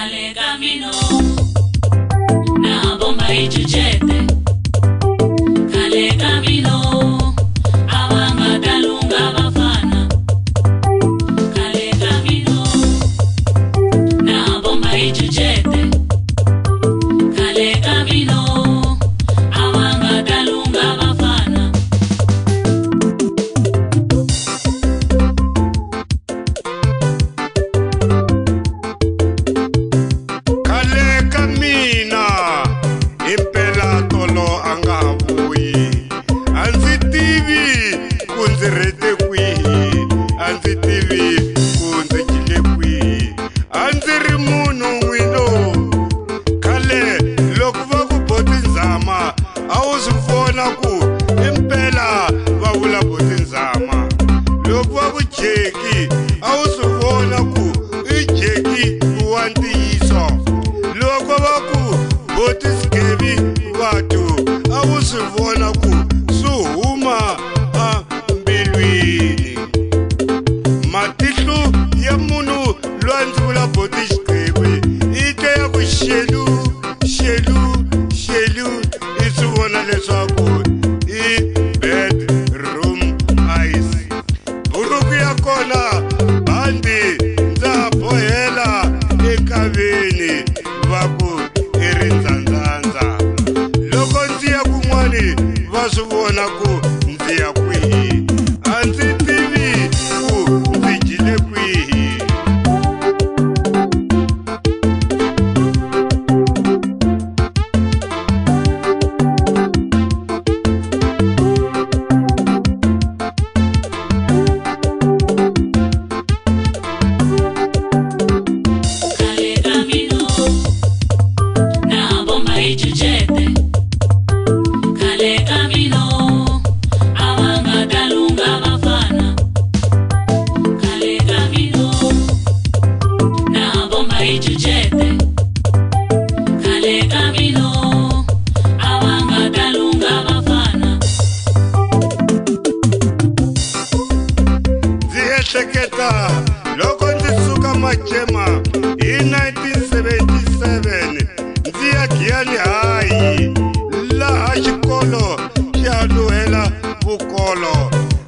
Khale ka mina na bomba ichuchete. Khale ka mina avanga talunga vafana. Khale ka mina na bomba ichuchete. Khale ka mina avanga talunga vafana. Khale ka mina impela tolo a nga vuyi. A ndzi tivi ku ndzi rhete kwihi, a ndzi tivi ku ndzi jile kwihi. A ndzi ri munhu n'wino. Khale loko va ku boti nzama a wu swi vona ku impela va vula boti nzama. Loko va ku jeki a wu swi vona ku i jeki wa ntiyiso. Loko va ku boti sikevi vatu a wu swi vona ku swi huma embilwini. Matihlo ya munhu loyi a ndzi vula boti xiqevi i twa ya ku xelu xelu xelu, i swi vona leswaku i bedroom ice. Buruku ya kona bandi ndza bohela ekaveni va ku i rindzandzandza. Loko ndzi ya kun'wani va swi vona ku ndzi ya kwihi. A ndzi tivi ku ndzi jile kwihi. Khale ka mina na bomba ichuchete. Khale ka mina avanga talunga vafana. Khale ka mina na bomba ichuchete. Khale ka mina avanga talunga vafana. Ndzi ehleketa loko ndzi suka Machema hi 1977 ndzi ya Giyani High, laha xikolo xa luhela vukolo.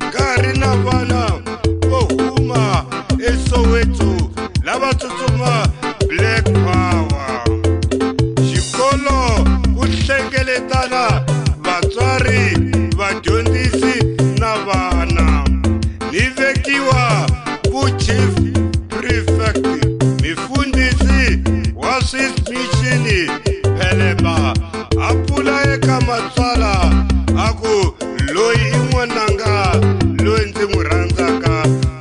Nkarhi na vana vo huma eSoweto lava tsutsuma Black Power. Xikolo ku hlengeletana vatswari, vadyondzisi na vana. Ni vekiwa ku chief prefect, mufundhisi wa Swiss Mission Pheleba a pfula eka matswala a ku loyi i n'wananga loyi ndzi n'wi rhandzaka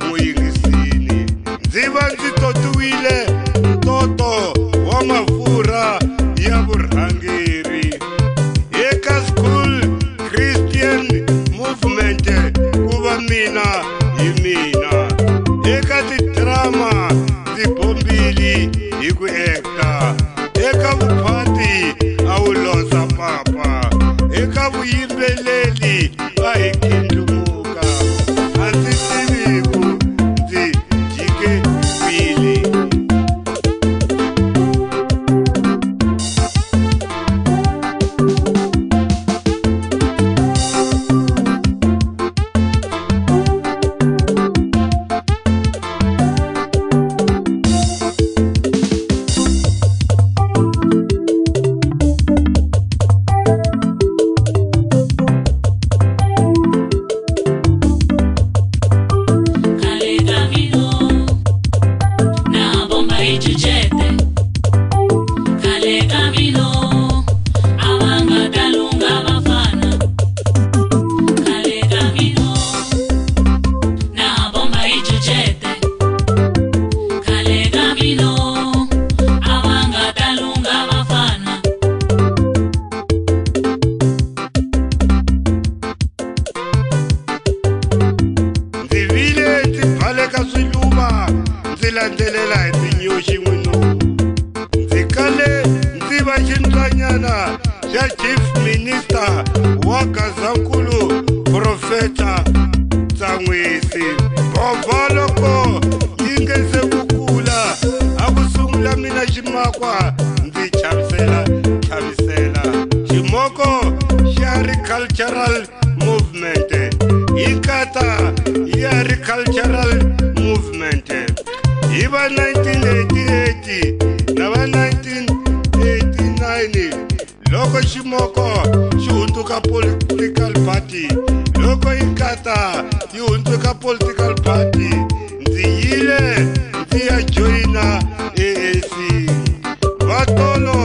n'wi yingisini. Ndzi va ndzi totiwile ntoto wa mafurha ya vurhangeri. Eka School Christian Movement ku va mina hi mina. Eka tidrama ndzi bombile hi ku ekta. Eka vuphati a wu losa papa. Eka vuyimbeleri a hi khindlumuka. A ndzi tivi ku ndzi jike kwini. Khale ka mina na bomba ichuchete. Khale ka mina avanga talunga vafana. Khale ka mina na bomba ichuchete. Khale ka mina avanga talunga vafana. Ndzi vile ndzi baleka swiluva ndzi landzelela hi tinyoxi n'wino. mina ximakwa ndzi chavisela chavisela ximoko xa agricultural movement Inkatha ya agricultural movement hi va 1988 na va 1989 loko ximoko xi hundzuka political party loko Inkatha yi hundzuka political party ndzi yile ndzi ya joyina ANC vatolo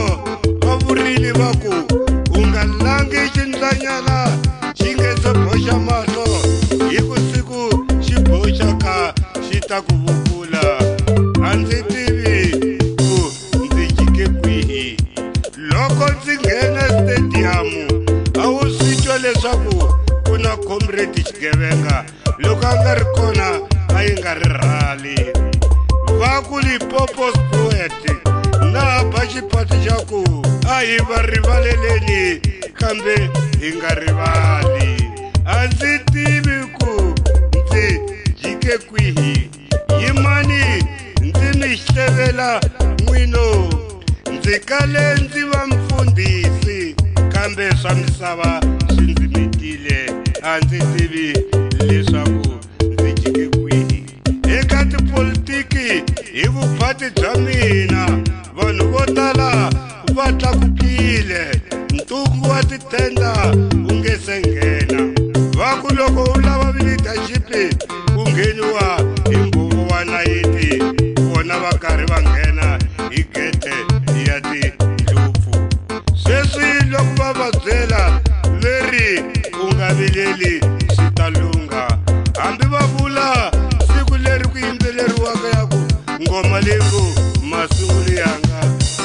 va vurile va ku u nga langi xindlanyana xi nge se boxa mahlo hi ku siku xi boxaka xi ta ku vukula a ndzi tivi ku ndzi jike kwihi loko ndzi nghena stadium a wu swi twa leswaku ku na comrade xigevenga loko a nga ri kona a yi nga ri rhali va ku Limpopo poet na ba xipati xa ku a hi va rivaleleni kambe hi nga rivali a ndzi tivi ku ndzi jike kwihi yimani ndzi mi hlevela n'wino ndzi kale ndzi va mfundhisi kambe swa misava swi ndzi mitile a ndzi tivi leswaku ndzi jike kwihi eka tipolitiki hi vuphati bya mina vanhu vo tala va tlakukile ntungu wa titenda wu nge se nghena va ku loko u lava leadership ku ngheniwa hi mbhovo wa nayiti vona va karhi va nghena hi gede ya tindlopfu sweswi loko va va byela veri u nga vileli swi ta lungha hambi va vula siku leri ku yimbeleriwaka ya ku ngoma leyi ku masungulo yanga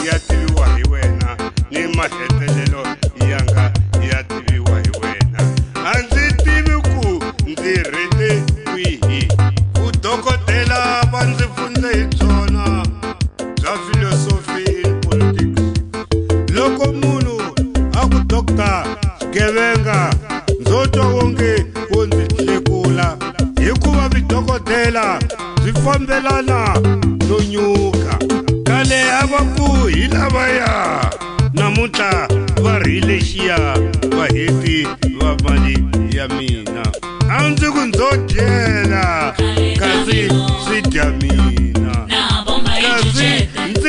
ya tiviwa hi wena ni mahetelelo yanga ya tiviwa hi wena a ndzi tivi ku ndzi rhete kwihi vudokodela va ndzi fundze hi byona bya philosophy in politics loko munhu a ku doctor xigevenga ndzo twa wonge wo ndzi hlekula hikuva vudokodela byi fambelana no nyuka khale a va ku hi lavaya namuntlha va rhile xiya vaheti va mali ya mina a ndzi ku ndzo dyela kasi swi dya mina Na bomba kasi ichuchete.